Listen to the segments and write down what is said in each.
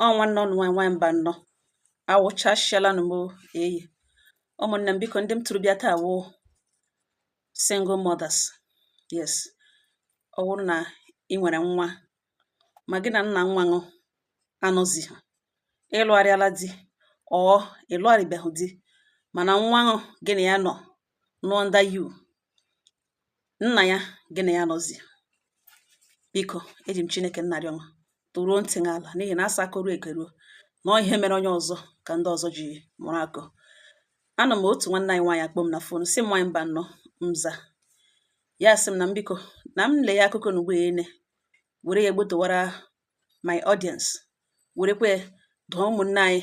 Ọ nwanne ụnụ nwaanyị, nwaanyị mba nnọọ, awụchasịalanụ m eyi. Ụmụnne m, biko, ndị m tụrụ bịa taa wụ single mothers. Yes, ọ wụrụ na ị nwere nwa ma gị na nna nwa ṅụ anọzighị, ịlụgharịala di or ịlụgharịbeghị di, mana nwa ṅụ gị na ya nọ nọ under you, nna ya gị na ya nọzi, biko, eji m Chineke nna rịọ ṅụ, tụruo ntị gị ala, n'ihi na asa akọruo ekeruo na ọ ihe mere onye ọzọ ka ndị ọzọ ji mụrụ akọ. Anọ m otu nwanne anyị nwaanyị akpọ m na phone, sị m, "Nwaanyị mba nnọọ," mza ya, sị m na m biko, na m lee ya akụkọ n'ugbo ene were ya gbotowara my audience, werekwe dụọ ụmụnne anyị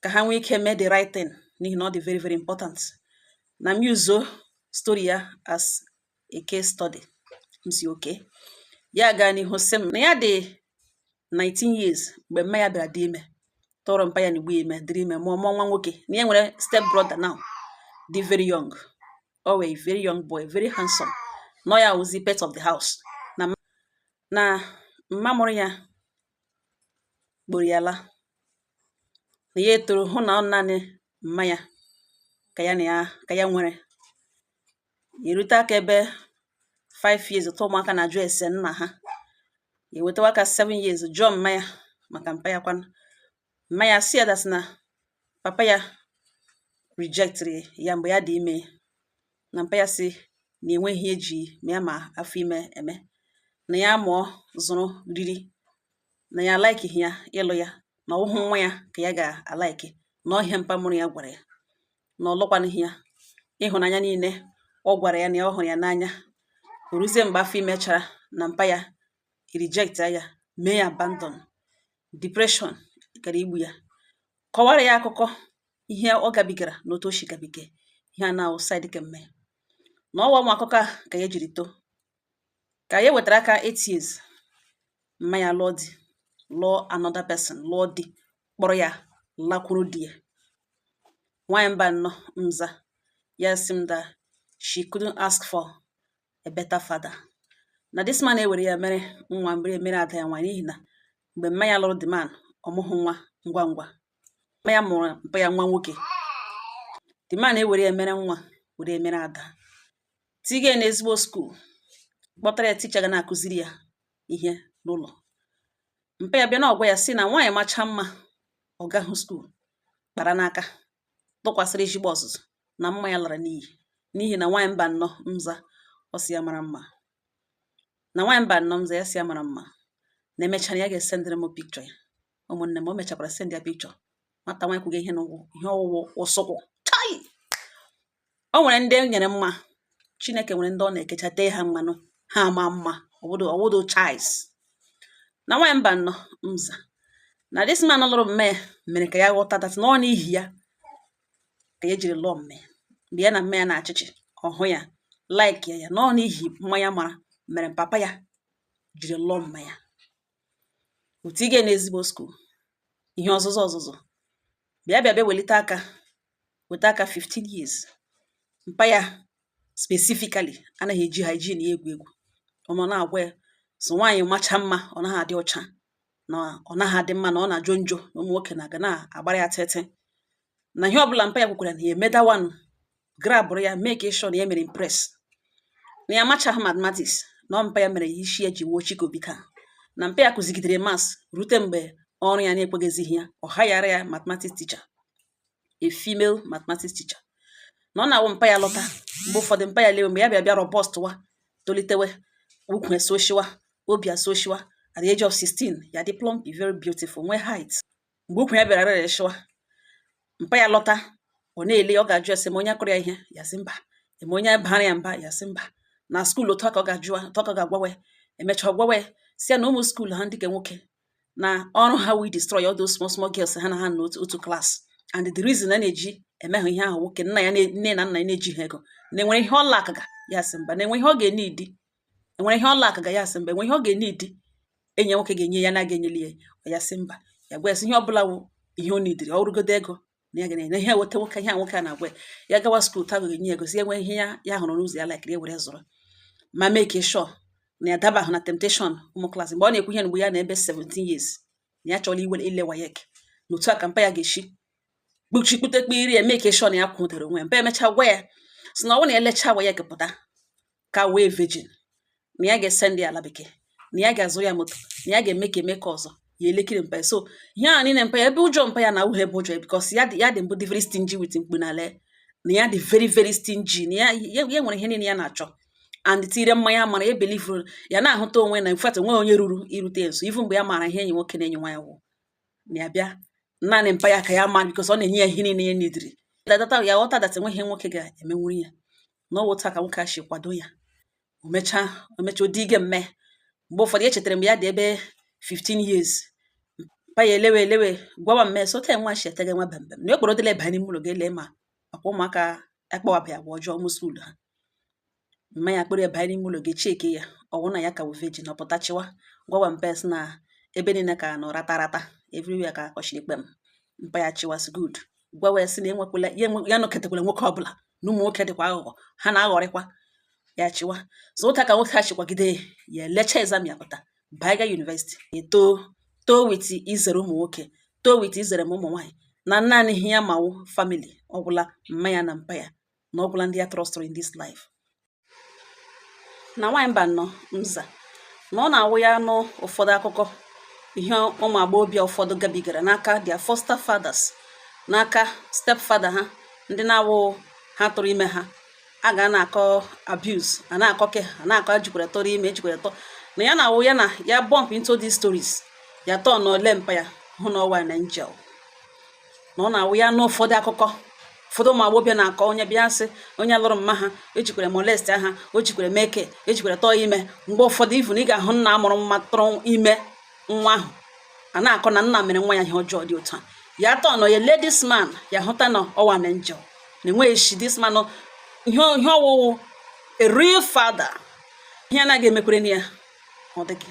ka ha nwee ike mee the right thing, n'ihi na ọ dị very very important na m use story ya as a case study. M si oke ya gaa n'ihu, sị m na ya dị 19 years mgbe mma ya bịara dị ime, tọrọ mpa ya na igbu ime, dịrị ime, mụọ mụọ nwa nwoke, na ya nwere step brother now dị very young, o wee very young boy, very handsome, nọ ya wụzi pet of the house, na mma mụrụ ya gboro ya la, na ya etoro hụ na ọ naanị mma ya ka ya na ya ka ya nwere. Erute aka ebe 5 years, ụtọ ụmụaka na-ajụ ese nna ha. Ewetawa aka 7 years, jụọ mma ya maka mpa ya kwanụ. Mma ya si ya that na papa ya rejectịrị ya mgbe ya dị ime, na mpa ya si na enweghị ihe eji ma ya ma afọ ime eme, na ya mụọ zụrụ riri, na ya alikeghị ya ịlụ ya, na ọwụhụ nwa ya ka ya ga-alike, na ọhịa mpa mụrụ ya gwara ya na ọ lụkwanụghị ya. Ịhụnanya niile ọ gwara ya na ọ hụrụ ya n'anya, o ruzie mgbe afọ ime chara na mpa ya reject ya, mee ya abandon, depression gara igbu ya. Kọwara ya akụkọ ihe ọ gabigara na otu o si gabige ihe a na side kemme na ọwa ụmụ akụkọ a ka ya jiri too. Ka ya wetara aka 8 years, mma ya lụọ di, lụọ another person, lụọ di, kpọrọ ya lakwuru di ya. Nwaanyị mba nnọọ, nza ya sị m that she couldn't ask for a better father, na this man ewere ya mere nwa mgbe mere ada ya nwaanyị, n'ihi na mgbe mma ya lụrụ the man, ọmụghị nwa ngwa ngwa. Mma ya mụrụ mpa ya nwa nwoke, the man ewere ya mere nwa, were mere ada, tiga ya n'ezigbo school, kpọtara ya teacher ga na-akụziri ya ihe n'ụlọ. Mpa ya bịa na ọgwa ya sị na nwaanyị macha mma, ọ gahụ school, kpara n'aka tụkwasịrị ezigbo ọzụzụ, na mma ya lara n'iyi, n'ihi na nwaanyị mba nnọọ, nza ọ sị ya mara mma, na nwaanyị mba nnọọ, nza ya sị ya mara mma, na emechara ya ga-esendịrị m picture ya. Ụmụnne m, o mechakwara send ya picture nwata nwaanyị kwuga ihe n'ụgwụ ihe ọwụwụ ụsụkwụ chai. O nwere ndị e nyere mma, Chineke nwere ndị ọ na-ekecha tee ha mmanụ, ha ama mma obodo obodo chais. Na nwaanyị mba nnọọ, nza na this man lụrụ mme ya mere ka ya ghọta that na ọ n'ihi ya ka ya jiri lụọ mme ya. Mgbe ya na mme ya na-achịchị, ọhụ ya like ya, na ọ n'ihi mmanya mara mere papa ya jiri lụọ mma ya, otu ige n'ezigbo school, ihe ọzụzụ ọzụzụ, bịa bịa bịa welite aka, weta aka 15 years. Mpa ya specifically anaghị eji hygiene ya egwu egwu. Ọ nọ na-agwa ya so nwaanyị macha mma, ọ naghị adị ọcha, na ọ naghị adị mma, na ọ na-ajọ njọ, na ụmụ nwoke na-aga na-agbara ya tete, na ihe ọbụla mpa ya kwukwara na ya emedawanụ grabụrụ ya, mee ka ịshọ na ya mere impress, na ya amachaghị mathematics, na ọ mpa ya mere ya isi ya ji wuo Chikobi taa, na mpa ya kụzigidere maths rute mgbe ọrụ ya na-ekweghịzighị ya, ọ hayara ya mathematics teacher, a female mathematics teacher, na ọ na-awụ mpa ya lọta mgbe ụfọdụ, mpa ya lewe mgbe ya bịa bịa robust wa, tolitewe, ukwu esoshiwa, obi asoshiwa. At the age of 16 ya dị plumpy, very beautiful, nwee height. Mgbe ukwu ya bịara rere, mpa ya lọta, ọ na-ele, ọ ga-ajụ ese ma onye kụrụ ya ihe, ya sị mba, eme onye bara ya mba, ya sị mba. Na school, otu a ka ọ ga-ajụ, otu a ka ọ ga-agwawe, emechaa ọgwawe si ya na ụmụ school ha ndị ke nwoke na ọrụ ha we destroy all those small small girls ha na ha n'otu otu class, and the reason a na-eji eme ha ihe ahụ, nwoke nna ya nne na nna ya na-eji ha ego, na enwere ihe ọla akaga, ya sị mba, na enwe ihe ọ ga-enidi, enwere ihe ọla akaga, ya sị mba, enwe ihe ọ ga-enidi enyi ya nwoke ga-enye ya na ga-enyeli ya, ya sị mba. Ya gwa ya sị ihe ọbụla wụ ihe o nidiri, ọ rụgodo ego na ya ga-enye ihe weta nwoke, ihe a nwoke a na-agwa ya, ya gawa school taa ga-enye ya ego, si enwe ihe ya ya hụrụ n'ụzọ ya likiri, were zụrụ, ma make sure na ya dabahụ na temptation ụmụ class. Mgbe ọ na-ekwu ihe mgbe ya na ebe 17 years. Na ya chọrọ iwere ile WAEC, na otu a ka mpa ya ga-esi kpuchikpute kpiri ya, make sure na ya kwụdoro onwe ya. Mpa emechaa gwa ya sị na ọ bụrụ na ya lechaa WAEC pụta ka wee virgin, na ya ga-esend ya ala bekee, na ya ga-azụ ya moto, na ya ga-eme ka eme ka ọzọ ya elekiri mpa ya. So ihe a niile mpa ya, ebe ụjọ mpa ya na awụghị ebe ụjọ ya, because ya dị mbụ dị very stingy with mkpu n'ala ya, na ya dị very very stingy, na ya nwere ihe niile ya na-achọ and tire mmanya mara ya believe ya na-ahụta onwe na in fact onwe onye ruru irute ya nso, even mgbe ya maara ihe enyi nwoke na enyi nwaanyị wụ na ya bịa naanị mpa ya ka ya ma, because ọ na-enye ya ihe niile ya nidiri data ya ghọta that enweghị nwoke ga-emenwuru ya, na ọ wụ otu a ka nwoke a si kwado ya. O mechaa odiige mme. Mgbe ụfọdụ echetara m ya dị ebe 15 years, mpa ya elewe elewe gwawa mme so otu nwa si etege nwa bembem na ekporo dịla ebe n'ime ụlọ ga-ele ma akwa ụmụaka akpọwabịa agwa ọjọọ ụmụ school ha. Mma ya kpọrọ ya banye n'ime ụlọ ga-echeke ya, ọ wụ na ya ka wụ virgin. Ọ pụta chịwa gwawa mpa sị na ebe niile ka nọ rata rata, everywhere ka kọchiri kpem. Mpa ya chịwas good, gwawa ya sị na enwekwala ya ya nọketekwala nwoke ọbụla, na ụmụ nwoke dịkwa aghụghọ, ha na-aghọrịkwa ya. Chịwa so ụta ka nwoke ha chikwagide ya, lecha exam ya pụta, baiga university, eto too with izere ụmụ nwoke, too with izere ma ụmụ nwaanyị, na naanị ihe ya mawụ family ọgwụla mma ya na mpa ya, na ọgwụla ndị ya trustụrụ in this life. Na nwaanyị mba nọ nza na ọ na-awụ ya nụ ụfọdụ akụkọ ihe ụmụ agbọghọbịa ụfọdụ gabigara n'aka their foster fathers, n'aka step father ha, ndị na-awụ ha tụrụ ime ha, a ga na-akọ abuse, a na-akọ ke a na-akọ ejikwara tọrọ ime, ejikwara tọ na ya na-awụ ya na ya bump into these stories, ya tọọ na ole mpa ya hụ na ọwa na angel, na ọ na-awụ ya n'ụfọdụ akụkọ ụfọdụ ụmụ agbọghọbịa na-akọ, onye bịa sị onye lụrụ mma ha ejikwara molest ha, o jikwara meke, ejikwara tọọ ime. Mgbe ụfọdụ even ị ga-ahụ nna amụrụ nwa tụrụ ime nwa ahụ, a na-akọ na nna mere nwa ya ihe ọjọọ dị otu a. Ya tọọ nọ ya lee this man, ya hụta na ọwa na angel, na enweghị shi this man ihe ihe ọwụwụ a real father, ihe anaghị emekwere ya. Ọ dịghị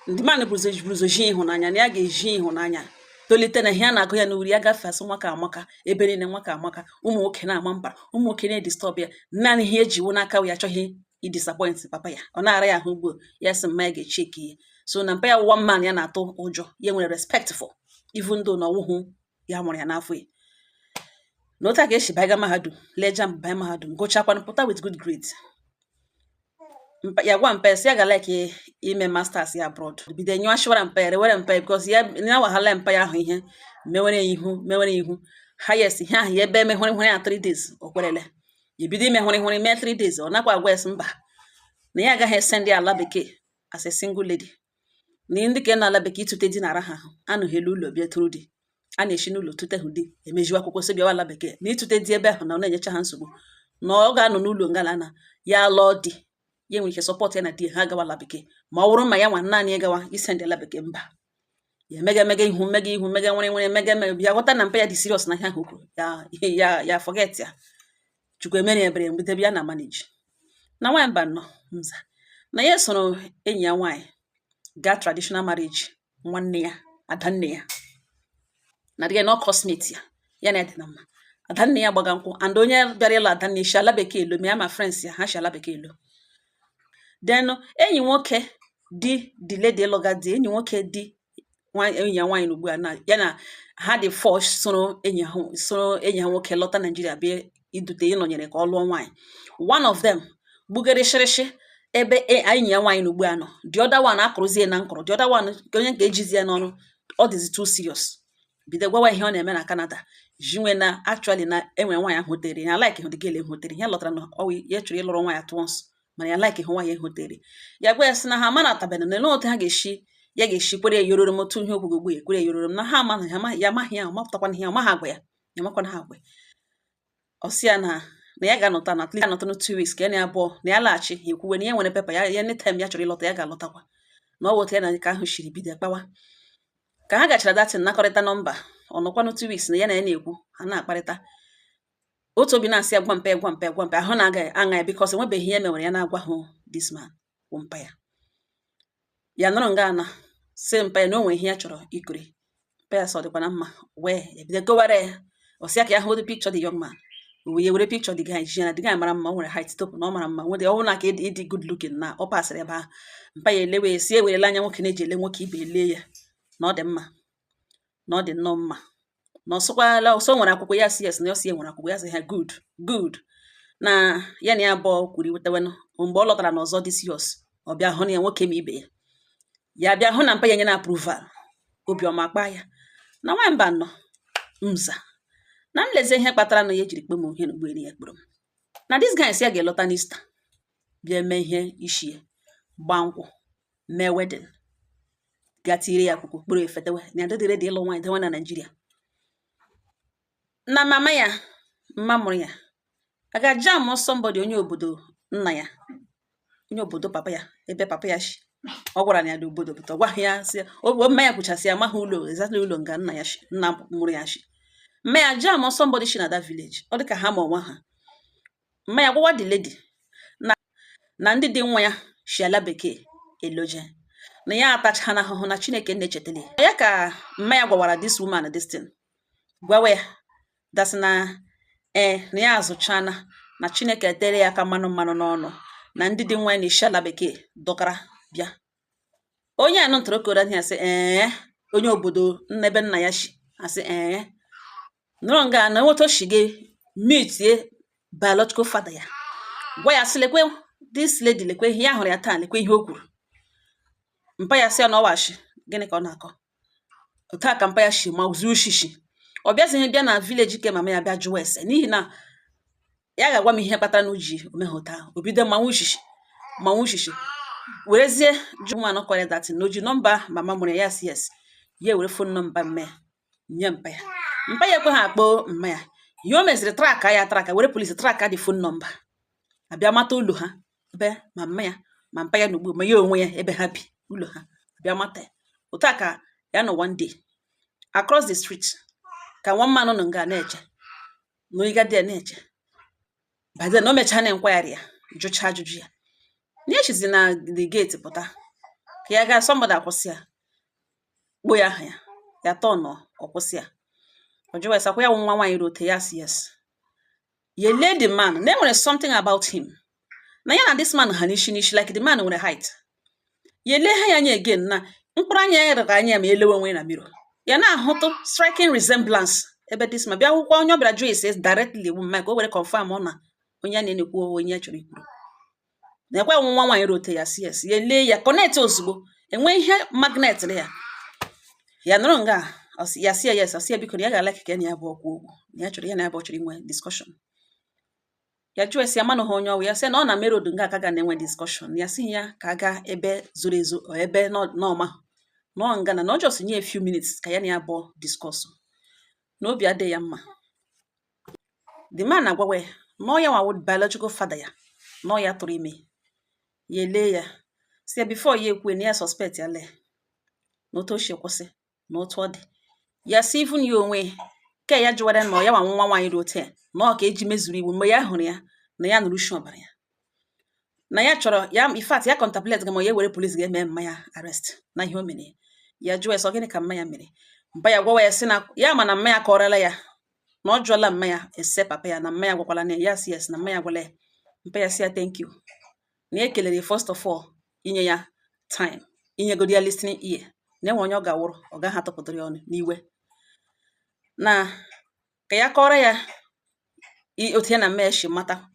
ndị man buruzo ji ịhụnanya na ya ga-eji ịhụnanya tolite na ihe a na-agụ ya n'uri ya gafee, asị nwaka amaka ebe niile, nwaka amaka, ụmụ nwoke na-ama mba, ụmụ nwoke na-edisturb ya. Naanị ihe ejiwo n'aka ya achọghị idisappoint papa ya, ọ na-ara ya ahụ ugbo ya sị mma ya ga-echeki ya. So na mpa ya one man ya na-atụ ụjọ, ya nwere respect for, even though na ọwụhụ ya mụrụ ya n'afọ ya. Na otu a ka esi baiga mahadum, lee JAMB, banye mahadum, gụchakwanụ pụta with good grades. Ya gwa mpa ya sị ya ga like ime masters ya abroad, bido nyụọ mpa ya, rewere mpa ya, because ya ya wahala mpa ya ahụ ihe mewere ya ihu, mewere ihu highest ihe ahụ ya ebe eme hụrị hụrị ya 3 days, o kwerele ya ebido ime hụrị hụrị mee 3 days. Ọ nakwa agwa ya sị mba, na ya agaghị esend ya ala bekee as a single lady, na ndị ka na ala bekee ịtụte di na ara ha ahụ anọghị elu ụlọ bịa tụrụ di, a na-esi n'ụlọ tute hụ di emejiwa akwụkwọ sị bịawa ala bekee, na ịtụte di ebe ahụ na ọ na-enyecha ha nsogbu, na ọ ga-anọ n'ụlọ ngala na ya lụọ di, ya nwere ike support ya na di ha gawa ala bekee, ma ọ bụrụ ma ya nwa naanị gawa isend ala bekee, mba. Ya emega emega ihu, mega ihu, mega nwere nwere mega emega, bịa ghọta na mpa ya dị serious na ihe ahụ o kwuru ya. Ya forget ya. Chukwu emere ya ebere mgbe ya na manage. Na nwaanyị mba nọ nza na ya soro enyi ya nwaanyị gaa traditional marriage nwanne ya, adanne ya, na dịga na coursemate ya, ya na ya dị na mma. Adanne ya gbaga nkwụ and onye bịara ịlụ adanne shi ala bekee elo, ma ya ma friends ya ha shi ala bekee elo. Then enyi nwoke di the lady ịlụga di, enyi nwoke di enyi ya nwaanyị ugbu a na ya na ha dị four soro enyi ha, soro enyi ha nwoke lọta Naijiria bịa idute ịnọnyere ka ọ lụọ nwaanyị. One of them gbugere shịrịshị ebe enyi ya nwaanyị ugbu a nọ, the other one akụrụzie na nkụrụ, the other one onye nke ejizi ya n'ọrụ, ọ dịzi too serious, bido gwawa ihe ọ na-eme na Canada jinwe na actually na enwe nwaanyị ahụ tere ya like the girl hotere ya lọtara na ọ ya chọrọ ịlụrụ nwaanyị at once, mana ya like hụ nwaanyị hotere ya. Gwa ya sị na ha ama na atabena na otu ha ga-esi ya ga-esi kwere ya yororo m otu ihe okwugo ugbu ya kwere ya yororo m na ha ama na ya amaghị ya, ọmapụtakwana ihe ọ maghị agwa ya, ya makwana ha agwa ya. Ọ sị ya na ya ga-anọta na at least anọta na 2 weeks ka ya na ya abụọ na ya laghachi, ya ekwuwe na ya nwere paper ya, ya anytime ya chọrọ ịlọta ya ga-alọtakwa. Na ọ wụta ya na ka ahụ shiri bido kpawa. Ka ha gachara datin nakọrịta nọmba, ọ nọkwanụ 2 weeks na ya na ya na-ekwu, ha na-akparịta otu obi na-asị ya gwa mpa ya, gwa mpa ya, gwa mpa ahụ na-aga aṅa ya, because enwebeghị ihe mewere ya na-agwa hụ this man bụ mpa ya. Ya nọrọ nga ana sị mpa ya na o nwere ihe ya chọrọ ikiri. Mpa ya sọ dịkwa na mma, wee ya bido gowara ya. Ọ sị ya ka ya hụ the picture the young man, o wee were picture the guy ji ya na the guy mara mma, o nwere height top, na ọ mara mma, nwede ọ na ka ịdị good looking na ọ pasịrị ebe ahụ. Mpa ya elewe si ewerela anya nwoke na-eji ele nwoke ibe elee ya na ọ dị mma. Na ọ dị nnọọ mma na ọ sịkwala ọsọ nwere akwụkwọ. Ya sị yes, na ọ sị ya nwere akwụkwọ. Ya sị ha good, good. Na ya na ya abụọ kwuru iwetewenụ. Mgbe ọ lọtara n'ọzọ dị serious, ọ bịa hụ na ya nwoke ma ibe ya, ya bịa hụ na mpa ya nye na approval, obiọma kpaa ya. Na nwamba nọ nza na nlezi ihe kpatara na ya ejiri kpe m ihe na ugboelu ya kpọrọ m na this guy si ya ga-elọta n'Easter bịa mee ihe ishie, gbaa nkwụ, mee wedding, ga tiri ya akwụkwọ kpụrụ efetewe na ya dịrị dị ịlụ nwaanyị dewe na Naịjirịa. Na mama ya, mma mụrụ ya, a ga-jam somebody, onye obodo nna ya, onye obodo papa ya, ebe papa ya shi. Ọ gwara na ya dị obodo pụta, ọ gwaghị ya, sị o mma ya kwuchasị ya amaghị ụlọ, exactly ụlọ nga nna ya shi, nna mụrụ ya shi. Mma ya jam somebody shi na that village, ọ dị ka ha ma onwe ha. Mma ya gwawa the lady na ndị dị nwa ya shi ala bekee eloje, na ya atacha na ahụhụ, na Chineke na-echetala ya. Ka mma ya gwawara this woman this thing, gwawa ya dasị na ee, na ya azụchana, na Chineke etere ya aka mmanụ mmanụ n'ọnụ, na ndị dị nwa ya na-eshi ala bekee dọkara bịa. Onye anụ ntụrụ okoro ya sị ee, onye obodo ebe nna ya shi, asị ee, nụrụ nga na nweta oshi gị meetie biological father ya, gwa ya sị lekwe this lady, lekwe ihe ya hụrụ ya taa, lekwe ihe o kwuru. Mpa ya sị ya na ọwashi gịnị ka ọ na-akọ otu a. Ka mpa ya shi ma zuo shishi, ọ bịazighị bịa na village ke mama ya bịa jụwa ese, n'ihi na ya ga-agwa m ihe kpatara na o ji omeghe otu ahụ. O bido manwụ shishi, manwụ shishi, werezie jụ nwa anọ kọrọ datin na o ji number mama mụrụ ya. Ya sị yes. Ya ewere phone number mme ya nye mpa ya. Mpa ya ekweghị akpọ mma ya. Ihe o meziri, track ya, track, were police track the phone number, abịa mata ụlọ ha, ebe ma mma ya ma mpa ya na ugbu ma ya onwe ya, ebe ha bi, ụlọ ha, abịa mata ya. Otu a ka ya nọ one day across the street, ka nwa mmanụ nọ nga na-eche na oyiga dị ya na-eche. By then o mechaa na enquiry ya, jụcha ajụjụ ya, na echizi na the gate pụta ka ya gaa, somebody akwụsị ya, kpoo ya aha ya. Ya tọọ nọ, ọ kwụsị ya, ọ jụwa ya sakwa ya wụ nwa nwaanyị rote. Ya sị yes. Ya lee the man na enwere something about him, na ya na this man ha n'ishi n'ishi, like the man nwere height. Ya lee ha ya anya again, na mkpụrụ anya ya rịrị anya ma elewe onwe na mirror, ya na-ahụtụ striking resemblance ebe this man bịa. Akwụkwọ onye ọ bịara jụọ ese directly bụ mma ka o were confirm ọ na onye a na-enekwu, onye ya chọrọ ikwuru na-ekwe nwa nwaanyị rote. Ya si yes. Ya lee ya, connect ozugbo, enwe ihe magnet ya. Ya nụrụ nga ya si ya yes. Ọ sị ya biko na ya ga-ala ka ya na ya bụ ọkwu okwu, na ya chọrọ ya na ya bụ chọrọ inwe discussion. Ya jụọ esi ya manụ ha onye ọwụ. Ya sị na ọ na main road nga aka ga na-enwe discussion. Ya sị ya ka a gaa ebe zoro ezo, ọ ebe n'ọma nọ nga na ọ just nye a few minutes ka ya na ya abụọ discuss, na obi adịghị ya mma. The man na-agwawa ya na ọ ya nwa wụ biological father ya, na ọ ya tụrụ ime ya. Elee ya, si ya before ya ekwe na ya suspect ya, lee na otu o si kwụsị na otu ọ dị. Ya si even ya onwe ke ya jụwara na ọ ya nwa nwa nwaanyị dị otu ya, na ọ ka eji mezuru iwu. Mgbe ya hụrụ ya, na ya nụrụ ushi ọbara ya, na ya chọrọ ya, in fact ya contemplate ga ma ya were police ga-eme mma ya arrest na ihe o mere. Ya jụọ ya sọ gịnị ka mma ya mere. Mpa ya gwawa ya sị na ya ma na mma ya kọrọla ya, na ọ jụọla mma ya ese papa ya, na mma ya gwakwala na ya. Si yes, na mma ya gwala ya. Mpa ya sị ya thank you, na ya kelere ya first of all inye ya time, inyegodi ya listening ear, na enwe onye ọ ga-awụrụ ọ gaghị atụpụtara ya ọnụ n'iwe, na ka ya kọrọ ya otu ya na mma ya si mata,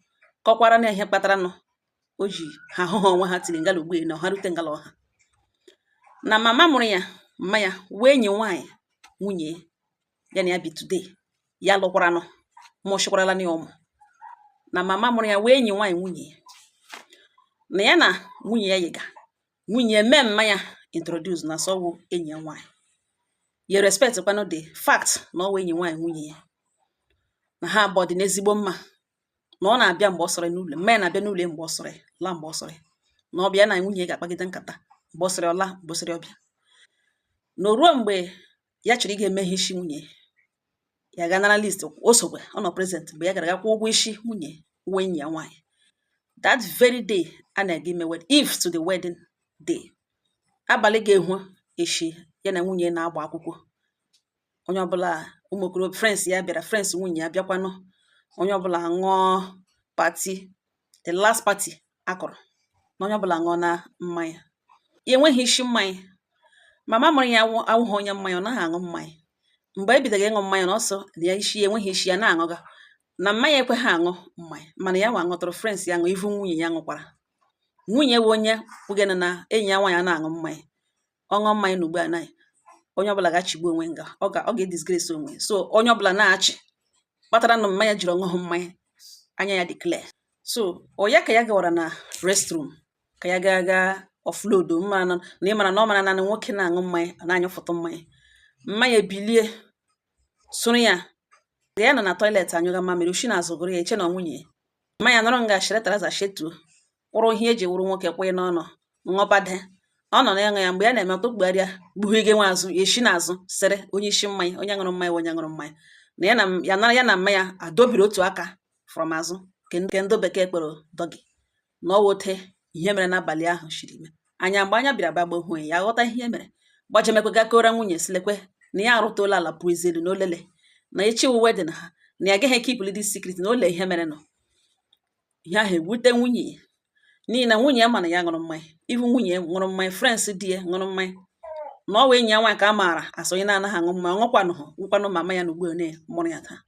kọkwara na ihe kpatara nụ o ji ha hụ ha onwe ha tiri ngala ugbu na ọha rute ngala ọha, na mama mụrụ ya, mma ya wee enyi nwaanyị nwunye ya na ya bi today, ya lụkwaranụ, mụchikwarala na ya ụmụ. Na mama mụrụ ya wee enyi nwaanyị nwunye ya, na ya na nwunye ya yiga, nwunye ya mee mma ya introduce na sọwụ enyi ya nwaanyị. Ya respect kwanụ the fact na ọ wụ enyi nwaanyị nwunye ya, na ha abụọ dị n'ezigbo mma, na ọ na-abịa mgbe ọ sọrọ n'ụlọ mma ya, na-abịa n'ụlọ ya mgbe ọ sọrọ ya laa, mgbe ọ sọrọ ya na ọ bịa na nwunye ya ga-akpagide nkata mgbe ọ sọrọ ọla, mgbe ọ sọrọ ọbịa. Na o ruo mgbe ya chọrọ ịga eme ihe isi nwunye ya, ga nara list, o sokwe ọ nọ present mgbe ya gara ga kwụọ ụgwọ isi nwunye uwe enyi ya nwaanyị that very day a na-aga ime wedding, if to the wedding day, abalị ga-ehụ echi ya na nwunye na-agba akwụkwọ. Onye ọbụla, ụmụ okorobịa friends ya bịara, friends nwunye ya bịakwanụ, onye ọbụla ṅụọ party, the last party akọrọ na onye ọbụla ṅụọ na mmanya. Ya enweghị isi mmanya. Mama mụrụ ya awụghị onye mmanya, ọ naghị aṅụ mmanya. Mgbe e bidoro ịṅụ mmanya, na ọsọ na ya isi ya enweghị isi ya na-aṅụga na mmanya ekweghị aṅụ mmanya, mana ya nwa ṅụtụrụ, friends ya ṅụ, ivu nwunye ya ṅụkwara. Nwunye wụ onye kwugene na enyi ya nwaanyị na-aṅụ mmanya. Ọ ṅụọ mmanya na ugbu a na onye ọbụla ga-achịgbu onwe nga, ọ ga-edisgrace onwe. So onye ọbụla na-achị kpatara na mmanya jiri ọṅụhụ mmanya, anya ya dị clear. So ọ ya ka ya gawara na restroom ka ya gaa gaa offload mma na ịmara na ọ mara na nwoke na-aṅụ mmanya ọ na-anyụfụtụ mmanya. Mmanya ebilie soro ya ka ya nọ na toilet anyụga mamịrị, oshi na azụ gụrụ ya, eche na nwunye mmanya nọrọ nga shire trouser shetuo, kwụrụ ihe eji wụrụ nwoke kwụnye n'ọnụ ṅụbade. Ọ nọ na-ịṅụ ya. Mgbe ya na-eme tụkpugharịa gbughige nwa azụ ya esi n'azụ sịrị onye isi mmanya, onye ṅụrụ mmanya, onye ṅụrụ mmanya na ya na ya nara ya na mmanya adobiri otu aka from azụ nke ndị bekee kpọrọ doggy. Na ọ wote ihe mere n'abalị ahụ shiri ime anya. Mgbe anya bịara bịa gbahụ ya, ghọta ihe mere, gbajemekwe gakora nwunye, silekwe na ya arụtụola ala pụ ezi elu na olele na echi wu wedding ha, na ya agaghị ekipụli this secret, na ole ihe mere nọ. Ihe ahụ ewute nwunye ya, n'ihi na nwunye ya mana ya ṅụrụ mmanya, ihu nwunye ya ṅụrụ mmanya, friends di ya ṅụrụ mmanya, na ọ wee enyi ya nwaanyị ka a maara asị onye na-anaghị aṅụ mmanya, ọ ṅụkwanụhụ nwụkwanụ mama ya na ugbu one mụrụ ya taa.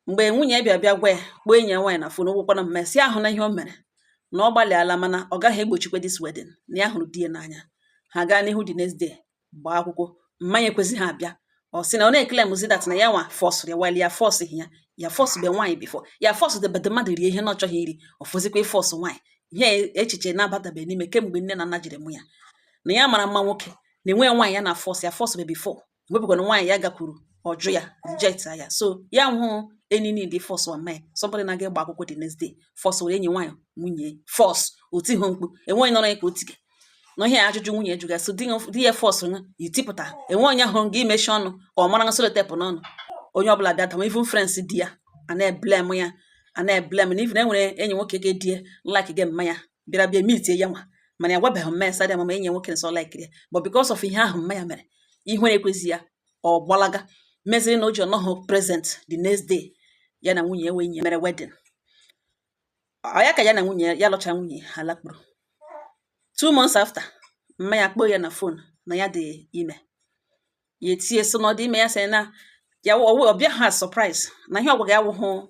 Mgbe nwunye ya bịa bịa gwa ya, kpọọ enyi ya nwaanyị na phone, ogwụkwana mmanya, si ahụ na ihe o mere na ọ gbalịala, mana ọ gaghị egbochikwa this wedding, na ya hụrụ di ya n'anya. Ha gaa n'ihu. The next day gbaa akwụkwọ, mmanya ekwesịghị abịa. Ọ sị na ọ na-eclaim that na ya nwa force ya, while ya force ya, ya force be nwaanyị before ya force the bede mmadụ rie ihe na ọ chọghị iri, ọ fọzikwa ịforce nwaanyị. Ihe echiche na-abatabeghị n'ime kemgbe nne na nna jiri mụ ya na ya mara mma nwoke na enweghị nwaanyị ya na force ya force be before, wepụkwana nwaanyị ya gakwuru ọjụ ya, reject ya. So ya hụ any need force wa mee somebody na-aga ịgba akwụkwọ the next day, force were enyi nwaanyị nwunye force otighị mkpu, enweghị nọrọ ya ka o tige na ihe ajụjụ nwunye jụga. So di ya force nụ itipụta, enwe onye hụrụ gị imechi ọnụ ka ọ mara sellotape n'ọnụ. Onye ọbụla bịa dawa, even friends di ya a na-eblame ya, a na-eblame na even enwere enyi nwoke ga-edie like gị mmanya bịara bịa meet ya nwa, mana ya gwabeghị mmanya sadị mama enyi nwoke nsọ like ya, but because of ihe ahụ mmanya mere, ihere ekwezi ya, ọ gbalaga meziri na o ji ọnọghị present the next day ya na nwunye wee enyi mere wedding. Ọ ya ka ya na nwunye ya lụchara, nwunye ha lakpuru. 2 months after, mmanya kpọọ ya na phone na ya dị ime. Ya etie so na ọ dị ime. Ya sị na ya ọ bịa ha surprise, na ihe ọgwa ya awụhụ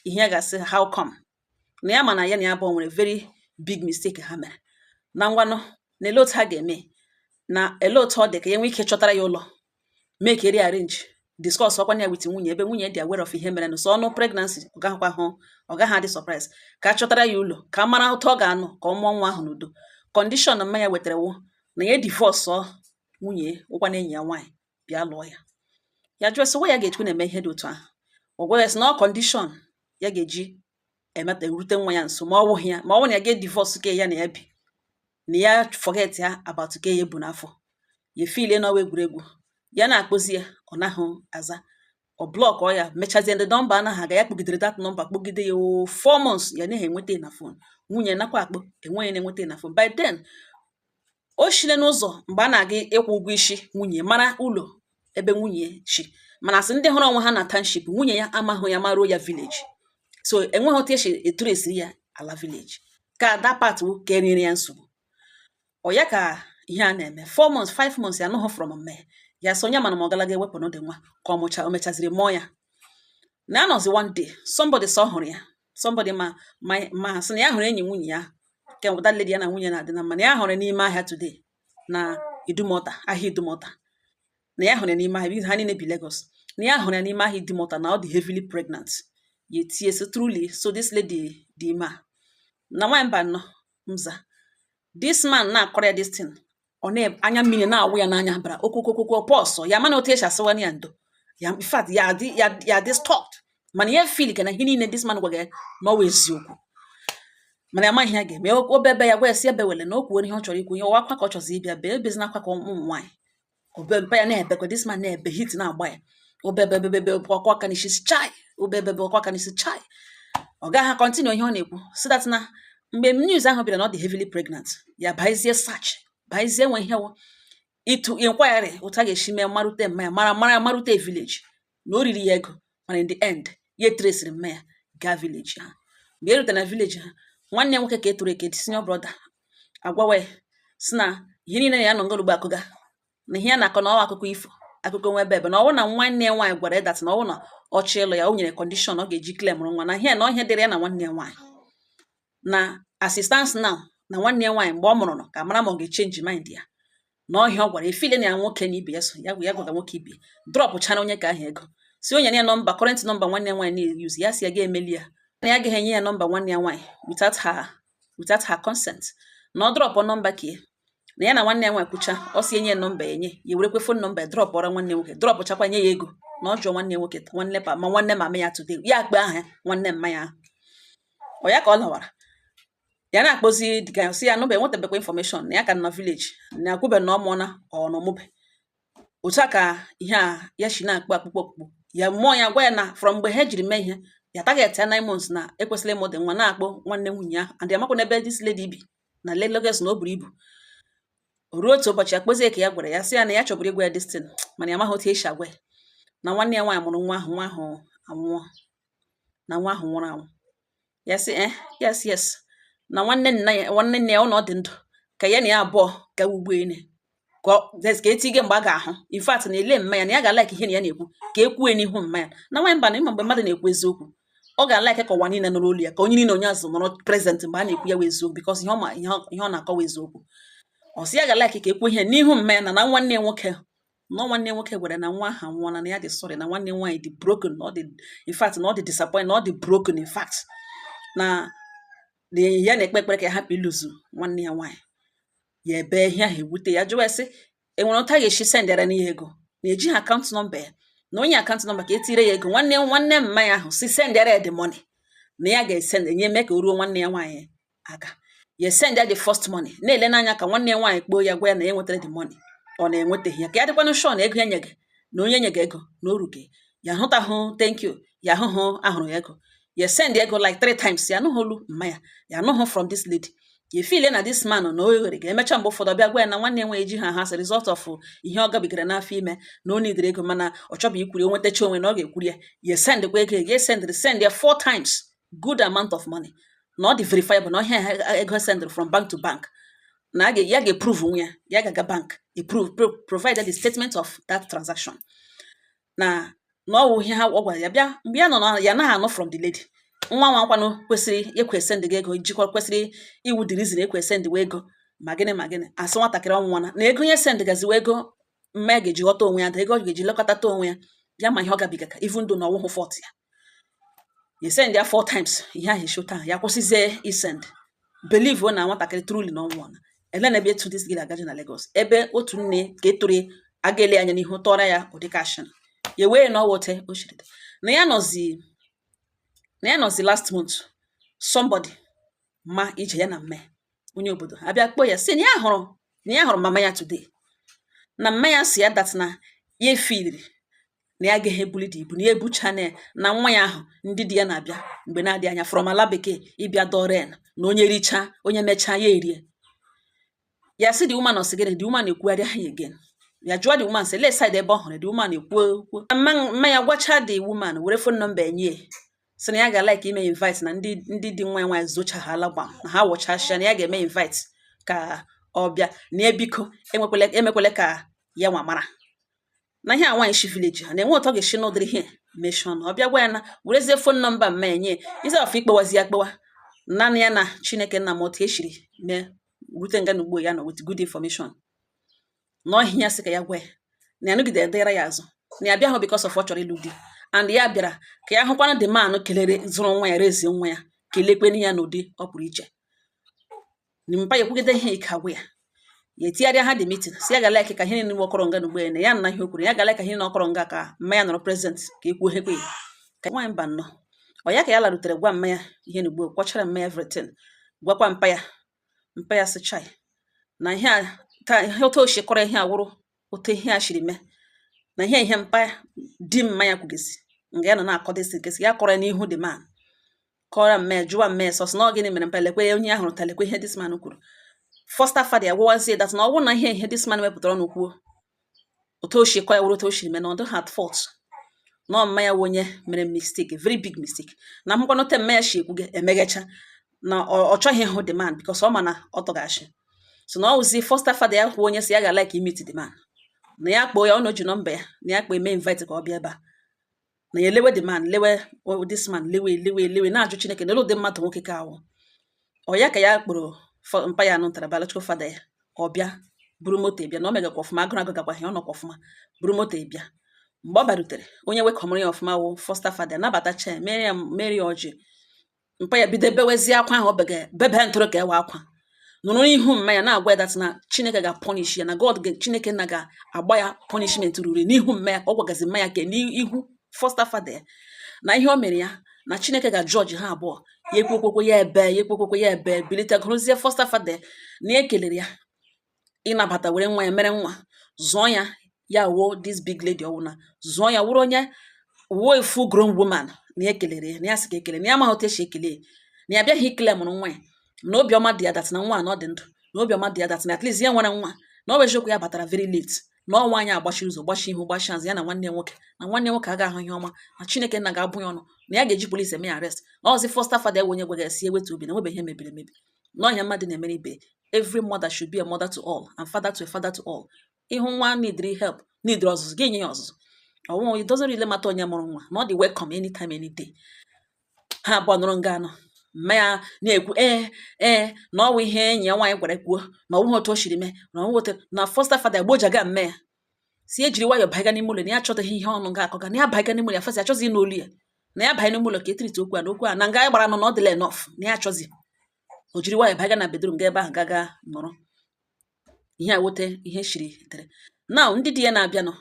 ihe ya ga-asị how come, na ya ma na ya na ya abụọ nwere very big mistake ha mere, na ngwanụ na ele otu ha ga-eme, na ele otu ọ dị ka ya nwee ike chọtara ya ụlọ, make a rearrange, discuss ọkwa ya with nwunye, ebe nwunye dị aware of ihe mere. So ọnụ pregnancy ọ gaghịkwa hụ, ọ gaghị adị surprise, ka a chọtara ya ụlọ ka a mara otu ọ ga-anọ ka ọ mụọ nwa ahụ n'udo. Condition mmanya wetara wụ na ya divorce nwunye ụkwa na enyi ya nwaanyị bịa lụọ ya. Ya jụọ sị nwa ya ga-echukwu na-eme ihe dị otu ahụ. Ọ gwa ya sị na ọ condition ya ga-eji emeta erute nwa ya nso, ma ọ wụghị ya, ma ọ wụ na ya ga-edivorce ke ya na ya bi, na ya forget ya about ke ya ebu n'afọ ya efile n'ọwa egwuregwu. Ya na-akpọzi ya, ọ naghị aza, ọ block ọ ya, mechazie ndị nọmba anaghị aga. Ya kpọgidere that number, kpọgide ya o 4 months, ya naghị enweta ya na phone. Nwunye nakwa akpọ, enweghị na-enweta ya na phone. By then o shile n'ụzọ mgbe a na-aga ịkwụ ụgwọ isi nwunye, mara ụlọ ebe nwunye shi, mana asị ndị hụrụ onwe ha na township, nwunye ya amahụ ya maruo ya village, so enweghị otu esi etrace ya ala village ka that part wụ ka eriri ya nsogbu. Ọ ya ka ihe a na-eme 4 months, 5 months, ya anụghị from mme ya. Sị onye mana ma ọ galaga ewepụ n'ụdị nwa ka ọ mụcha. O mechaziri mụọ ya na anọzi. One day somebody sọ hụrụ ya, somebody ma sị na ya hụrụ enyi nwunye ya nke that lady ya na nwunye na-adị na mma, na ya hụrụ n'ime ahịa today na Idumota, ahịa Idumota, na ya hụrụ ya n'ime ahịa. Ha niile bi Lagos. Na ya hụrụ ya n'ime ahịa Idumota, na ọ dị heavily pregnant. Ya etie so truly, so this lady dị ime a na nwaanyị mba nnọọ mza. This man na-akọrọ ya this thing, ọ na anya mmiri na-awụ ya n'anya bara okokokoko pọsọ ya, mana otu esi asịwana ya ndo ya. In fact, ya dị stopped, mana ya feel ka na ihe niile this man gwaga ya na ọ wụ eziokwu, mana ya amaghị ihe ya ga-eme. Obebe ya gwa ya si ebewele na o kwuo ihe ọ chọrọ ikwu, ya ọwa akwa ka ọ chọzi ịbịa bee, ebezina akwa ka ụmụ nwaanyị obe mpa ya na-ebekwa. This man na-ebe, hit na-agba ya, obebebebebe ọkwa aka n'isi chai, obebebe ọkwa aka n'isi chai. Ọ gaghị continue ihe ọ na-ekwu, so that na mgbe news ahụ bịara na ọ dị heavily pregnant, ya baizie search, baizie nwe ihe wụ ịtụ inquiry otu a ga-esi mee marute mma ya, mara mara marute village na o riri ya ego. Mana in the end, ya etraceri mma ya gaa village ha. Mgbe e rutere na village ha, nwanne ya nwoke ka e toro eke, senior brother, agwawa ya si na ihe niile ya nọ ngolugbo akụga na ihe ya na-akọ na ọwa akụkọ ifo. Akụkọ nwa ebe ebe na ọwụ na nwanne ya nwaanyị gwara ya that na ọwụ na ọ chọọ ịlụ ya, o nyere condition ọ ga-eji claim nwa na ihe na ọhịa dịrị ya na nwanne ya nwaanyị na assistance now, na nwanne ya nwaanyị mgbe ọ mụrụ nọ ka mara ma ọ ga-echange mind ya na ọhịa ọ gwara efile na ya nwoke na ibe ya so ya gwa ya gwaga nwoke ibe drop chara onye ka ahụ ego si onye ya number, current number nwanne ya nwaanyị na-use. Ya si ya ga-emeli ya na ya agaghị enye ya number nwanne ya nwaanyị without her consent, na ọ drop number ka na ya na nwanne ya nwaanyị kwucha. Ọ si enye ya number, enye ya, werekwe phone number dropọrọ nwanne nwoke, dropụchakwa nye ya ego na ọ jụọ nwanne nwoke, nwanne pa ma nwanne mama ya today, ya akpa aha ya nwanne mma ya ahụ. Ọ ya ka ọ lawara, ya na-akpọzi dịka si ya nụba enwetabekwa information na ya ka nọ village na akwụbe na ọ mụọna ọ na ọmụbe. Otu a ka ihe a ya shi na-akpụ akpụkpọ ọkpụkpụ ya mmụọ ya gwa ya na from mgbe ha jiri mee ihe ya target ya 9 months na ekwesịrị ịmụ dị nwa na-akpọ nwanne nwunye ahụ and amakwa n'ebe this lady bi na Lagos na o buru ibu. O ruo otu ụbọchị akpọzie ka ya gwara ya sị ya na ya chọburu ịgwa ya this thing, mana ya amaghị otu esi agwa ya na nwanne ya nwaanyị mụrụ nwa ahụ, nwa ahụ anwụọ, na nwa ahụ nwụrụ anwụ. Ya sị, "Eh, yes," na nwanne nna ya, nwanne nne ya ọ na ọ dị ndụ ka ya na ya abụọ gawa ugbo ene ka ka etige mgbe a ga-ahụ. In fact, na ele mma ya na ya ga-alike ihe na ya na-ekwu ka e kwue n'ihu mma ya na nwaanyị mba na ịma mgbe mmadụ na-ekwu eziokwu, ọ ga-alike ka ụwa niile nụrụ olu ya, ka onye niile onye azụ nọrọ present mgbe a na-ekwu ya wụ eziokwu, because ihe ọ ma, ihe ọ na-akọwa eziokwu. Ọ sị ya ga-alike ka ekwu ihe n'ihu mma ya na nwanne ya nwoke nọ, nwanne ya nwoke gwara na nwa ahụ anwụọla, na ya dị sorry, na nwanne ya nwaanyị dị broken, na ọ dị, in fact, na ọ dị disappoint, na ọ dị broken, in fact, na ya na-ekpe ekpere ka ya hapụ ịlụzu nwanne ya nwaanyị. Ya ebe ihe ahụ ewute ya, jụwa ya sị enwere otu a ga-esi sendara n'ihe ego na ejighị account number ya, na onye account number ka etire ya ego. Nwanne mma ya ahụ si sendara ya the money, na ya ga-esend enye mee ka o ruo nwanne ya nwaanyị aka. Ya send ya the first money, na-ele n'anya ka nwanne ya nwaanyị kpoo ya gwa ya na ya nwetara the money, ọ na-enwetaghị ya, ka ya dịkwanụ sure na ego ya nyege na onye nyege ego na o ruge ya hụtahụ. Thank you. Ya ahụhụ ahụrụ ya ego, ya send ego like three times, ya anụghị olu mma ya, ya anụghị from this lady. Ya efile na this man na o ghere ga-emecha. Mgbe ụfọdụ ọbịa gwa ya na nwanne ya nwe eji ha as a result of ihe ọ gabigara n'afọ ime, na o nidere ego, mana ọ chọbụ ikwuri o nwetacha onwe na ọ ga-ekwuri ya. Ya sendkwa ego ya, send ya four times, good amount of money, na ọ dị verifiable, na ọhịa ego send from bank to bank, na ya ga-eprove nwe ya, ya ga-aga bank approve provide the statement of that transaction, na ọ wụ ihe ha ọ gwara ya bịa. Mgbe ya nọ na ya naghị anụ from the lady, nwa nwa nkwanụ kwesịrị ekwe send gị ego jikwa kwesịrị iwu the reason ekwe send wa ego ma gịnị ma gịnị asị nwatakịrị ọnwụnwana na ego ihe send gaziwa ego mma ya ga-eji ghọta onwe ya da ego ọ ga-eji lekọtata onwe ya, ya ma ihe ọ gabiga ka even though na ọwụhụ fault ya. Ya send ya four times, ihe ahụ eshota ya kwụsịzie isend. Believe na nwatakịrị truly na ọnwụọna ele na ebe etu this girl agaji na Lagos ebe otu nne ka etoro aga ele anya n'ihu tọrọ ya ụdị kashin ya wee na ọwote o shiri dị. Na ya nọzi last month, somebody ma ije ya na mme onye obodo abịa kpọọ ya sị na ya hụrụ mama ya today, na mma ya si ya that na ya efiliri na ya agaghị ebuli dị ibu na ya ebucha na ya na nwa ya ahụ ndị di ya na-abịa mgbe na-adị anya from ala bekee ịbịa dọren na onye richa onye mechaa ya erie. Ya sị the woman, ọ sị gịnị? The woman ekwugharịa ha again. Ya jụọ the woman sị lee side ebe ọ hụrụ. The woman ekwu okwu mma ya gwacha the woman, were phone number enye sị na ya ga like ime invite na ndị di nwa ya nwaanyị zochaghala gbam na ha wọchasịa, na ya ga-eme invite ka ọ bịa na ya biko enwekwele emekwele ka ya nwa mara na ihe a nwaanyị shi village ha na-enwe ụtọ ga-esi n'ụdịrị ihe mechie ọnụ. Ọ bịa gwa ya na werezie phone number mma enye instead of ikpewazi ya akpewa naanị ya na Chineke nna m otu eshiri mee rute nga na ugbo ya nọ with good information na ọhịa ya sị ka ya gwa ya na ya nọgide dịra ya azụ, na ya bịa hụ because of ọ chọrọ ịlụ di and ya bịara ka ya hụkwana the man kelere zụrụ nwa ya rezie nwa ya kelekwenu ya n'ụdị ọ pụrụ iche. Na mpa ya ekwugide ihe ike agwụ ya, ya etigharịa ha the meeting, si ya ga like ka ihe niile ọkọrọ nga n'ugbo ya na ya na ihe o kwuru, ya ga like ka ihe na ọkọrọ nga ka mma ya nọrọ present ka ekwuo hekwe ya ka nwaanyị mba nnọọ. Ọ ya ka ya larutere gwa mma ya ihe n'ugbo, kwachara mma ya everything, gwakwa mpa ya. Mpa ya sị chai, na ihe a ka ihe otu o si kọrọ ihe a wụrụ otu ihe a shiri mee na ihe mpa di mma ya kwugesi nga ya nọ na-akọdịsị nke sị ya kọrọ ya n'ihu the man, kọrọ mma ya, jụwa mma ya sọsọ na ọ gịnị mere mpa lekwe onye ahụrụ ta lekwe ihe this man kwuru. Foster father ya gwawazie that na ọ bụrụ na ihe this man wepụtara ọnụ kwuo otu o si kọ ya wụrụ otu o shiri mee, na ọ dịghị at fault, na ọ mma ya wụ onye mere mistake, a very big mistake, na mkwanụte mma ya shi ekwuge emeghecha na ọ chọghị ịhụ the man because ọ ma na ọ tọgashi. So na ọ wụzi foster father ya kwụ onye si ya ga like meet the man. Na ya kpọọ ya, ọ na o ji nọmba ya, na ya kpọọ eme invite ka ọ bịa ebe a. Na ya elewe the man, lewe this man, lewe, lewe, lewe, na-ajụ Chineke na ele ụdị mmadụ nwoke ka awụ. Ọ ya ka ya kpọrọ mpa ya nụtara, biological father ya, ka ọ bịa buru moto bịa. Na o megakwa ọfụma, agụrụ agụ gakwa ya, ọ nọkwa ọfụma, buru moto bịa. Mgbe ọ bịarutere, onye wekọmụrụ ya ọfụma wụ foster father, nabatacha ya, mere ya, mere ya ọjị. Mpa ya bido bewezie akwa ahụ, o bege bebe ntụrụ ka ewe akwa nụrụ n'ihu mma ya, na-agwa ya that na Chineke ga-punish ya, na God ga, Chineke na ga-agba ya punishment ruru n'ihu mma ya, ka ọ gwagazi mma ya ke n'ihu foster father ya, na ihe o mere ya, na Chineke ga-judge ha abụọ. Ya ekwekwekwe ya ebe, ya ekwekwekwe ya ebe, bilite gụrụzie foster father ya, na ya kelere ya ịnabata, were nwa ya mere nwa, zụọ ya, ya wuo this big lady ọwụna, zụọ ya wụrụ onye wuo a full grown woman, na ya kelere ya, na ya sị ka ekele, na ya amaghị otu esi ekele ya, na ya abịaghị ikele mụrụ nwa ya, na obiọma dị ya that na nwa a na ọ dị ndụ, na obiọma dị ya that na at least ya nwere nwa, na ọ bụ eziokwu ya batara very late, na ọ nwaanyị agbachiri ụzọ, gbachi ihu, gbachi azụ, ya na nwanne ya nwoke, na nwanne ya nwoke agaghị ahụ ihe ọma, na Chineke nna ga-abụ ya ọnụ, na ya ga-eji polisi eme ya arrest, na ọzi foster father ewe onye gwaga esi ewetu obi na nwebe ihe mebiri emebi, na ọnya mmadụ na-emere ibe. Every mother should be a mother to all and father to a father to all. Ịhụ nwa needri help, needri ọzụzụ, gị nye ya ọzụzụ. Ọnwụ, it doesn't really matter onye mụrụ nwa, na ọ dị welcome anytime, any day. Ha abụọ nụrụ nga anọ, mma ya na-ekwu ee ee, na ọ wụ ihe enyi ya nwaanyị gwara kwuo, na ọ bụghị otu o siri mee, na ọ bụghị otu na foster father gbojaga mme ya, si ejiri nwayọọ baiga n'ime ụlọ, na ya achọtaghị ihe ọnụ ga akọga, na ya baiga n'ime ụlọ ya fasị achọzi ịnụ olu ya, na ya banye n'ime ụlọ ka etiriti okwu a, na okwu a na nga ya gbara nọ na ọ dịla enough, na ya achọzi. O jiri nwayọọ baiga na bedroom, ga ebe ahụ gaga nọrọ. Ihe a wote ihe shiri tere. Now ndị di ya na-abịanụ,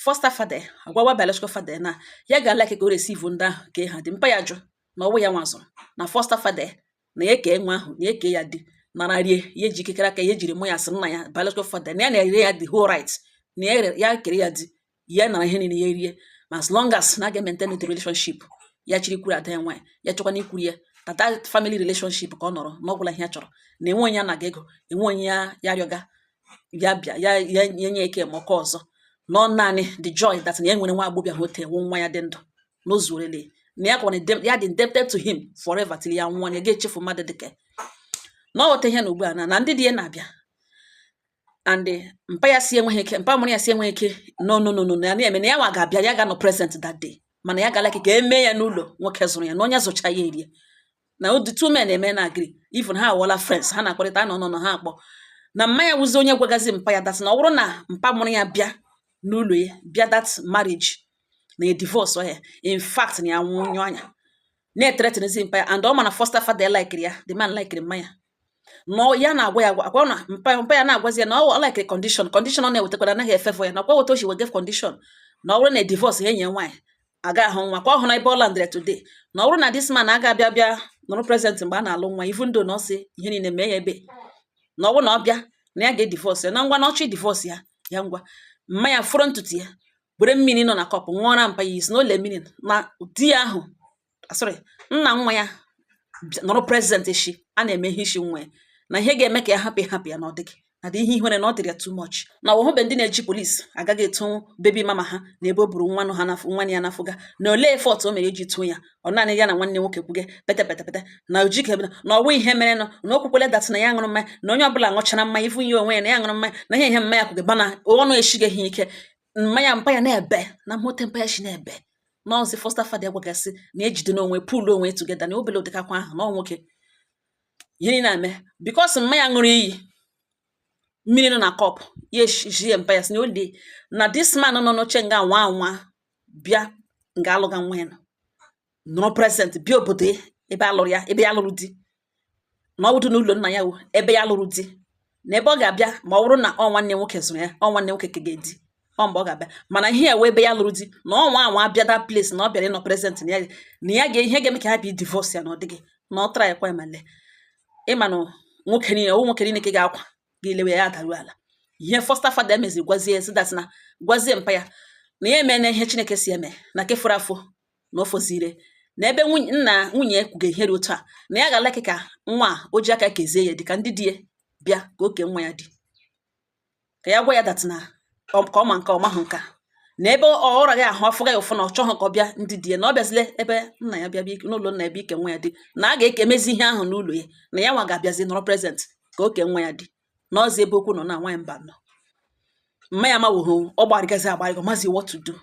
foster father agwawa biological father na ya ga-alike ka o receive ndị ahụ ka ha dị. Mpa ya jụ na ọwụ ya nwazụrụ, na foster father na ya kee nwa ahụ, na ya kee ya di nara rie ya, eji ikikere aka ya ejiri mụ ya sị nna ya, biological father, na ya na-ere ya the whole right, na ya ya kere ya di ya, nara ihe niile ya rie, ma as long as na a ga-maintain the relationship ya chiri kwuru ada ya nwaanyị, ya chọkwana ikwuru ya that that family relationship ka ọ nọrọ na ọgwụla ihe ya chọrọ, na enwe onye anaga ego, enwe onye ya ya rịọga ya bịa ya ya nye eke ma ọka ọzọ, nọ naanị the joy that na ya nwere nwa agbọbịa ha ote wụ nwa ya dị ndụ na o zuorele, na ya kwana ya dị indebted to him forever till ya nwụọ, na ya ga-echefu mmadụ dịka na ọ ghọta ihe. Na ugbu a na ndị di ya na-abịa and mpa ya si enweghị ike, mpa mụrụ ya si enweghị ike, no, no, no, no, na ya na-eme na ya nwa ga-abịa, ya ga-anọ present that day, mana ya ga-like ka emee ya n'ụlọ nwoke zụrụ ya, na onye zụcha ya erie. Na the two men eme na agree, even ha awọla friends, ha na-akparịta nọ nọ ha akpọ na mma ya wụzi onye gwagazi mpa ya that na ọ bụrụ na mpa mụrụ ya bịa n'ụlọ ya, bịa that marriage, na ya divorce ya, in fact na ya nwụnyụ anya, na-ethreatenzi mpa ya. And ọ ma na foster father ya likeri ya, the man likeri mma ya, na ya na-agwa ya agwa na mpa ya na-agwazi ya na ọ likeri condition ọ na-ewetakwara anaghị efevọ ya, na ọkwa weta o si wege condition na ọ bụrụ na divorce ya, enyi ya nwaanyị aga ahụ nwa ka ọ hụ na ebe ọ landịrị today, na ọ bụrụ na this man aga abịa bịa nọrọ present mgbe a na-alụ nwa, even though na ọ sị ihe niile mee ya ebe, na ọ bụrụ na ọ bịa na ya ga-edivorce ya, na ngwa na ọchị divorce ya, ya ngwa mma ya fọrọ ntutu ya, were mmiri nọ na cup ṅụọra mpa ya isi na ole mmiri, na di ya ahụ, sorry, nna nwa ya nọrọ present echi a na-eme ihe isi nwa ya, na ihe ga-eme ka ya hapụ ịhapụ ya, na ọ dịghị na dị ihe ihere, na ọ dịrị ya too much, na ọhụbe ndị na-eji polisi agaghị etu baby mama ha na ebe o buru nwa ha n'afọ, nwa ya n'afọ ga na olee fault o mere iji tụ ya. Ọ naanị ya na nwanne nwoke kwuge pete pete pete na ojike na ọwụ ihe mere nọ na o kwukwele that na ya ṅụrụ mmanya, na onye ọbụla ṅụchara mmanya ifu ihe onwe ya na ya ṅụrụ mmanya, na ihe ihe mmanya kwuge bana ọnụ eshighị ike mmanya. Mpa ya na-ebe na mhote, mpa ya shi na-ebe nọọsụ, foster father gwagasị na ejide n'onwe pull onwe together, na obele ụdịkakwa ahụ na ọ nwoke ihe niile na-eme because mmanya ṅụrụ iyi mmiri nọ na cup ya eshie. Mpa ya sị na ole na this man nọ n'oche nga nwa anwa bịa nga alụga nwa ya nọ nọrọ present, bịa obodo ya ebe alụrụ ya, ebe ya lụrụ di, na ọ wụdụ n'ụlọ nna ya wụ ebe ya lụrụ di, na ebe ọ ga-abịa ma ọ bụrụ na ọ nwanne nwoke zụrụ ya, ọ nwanne nwoke ka ga-edi ọ mgbe ọ ga-abịa, mana ihe ya wee ebe ya lụrụ di, na ọ nwa anwa abịa that place, na ọ bịara ịnọ present, na ya ga ihe ga-eme ka ha bịa divorce ya, na ọ dịghị na ọ tara ya kwa. Emale ịma na nwoke niile ọwụ nwoke niile ka ị ga-akwa ga-elewe ya adaru ala. Ihe foster father emeziri, gwazie si that na gwazie mpa ya na ya eme na ihe Chineke si eme na ke fọrọ afọ na o fozire na ebe nwunye nna nwunye kwuga ihe dị otu a, na ya ga-alike ka nwa a o ji aka kezie ya dị ka ndị di ya bịa ka oke nwa ya dị, ka ya gwa ya that na ka ọ ma nke ọ mahụ nka na ebe ọ ọraghị ahụ afụga ya ụfụ, na ọ chọghị ka ọ bịa ndị di ya, na ọ bịazile ebe nna ya bịa bịa n'ụlọ nna ebe ike nwa ya dị, na a ga-eke emezi ihe ahụ n'ụlọ ya, na ya nwa ga-abịazi nọrọ present ka oke nwa ya dị. Na ọzi ebe okwu nọ na nwaanyị mba nọ. Mma ya mawuhu ọ gbarịgazi agbarịga, mazi what to do,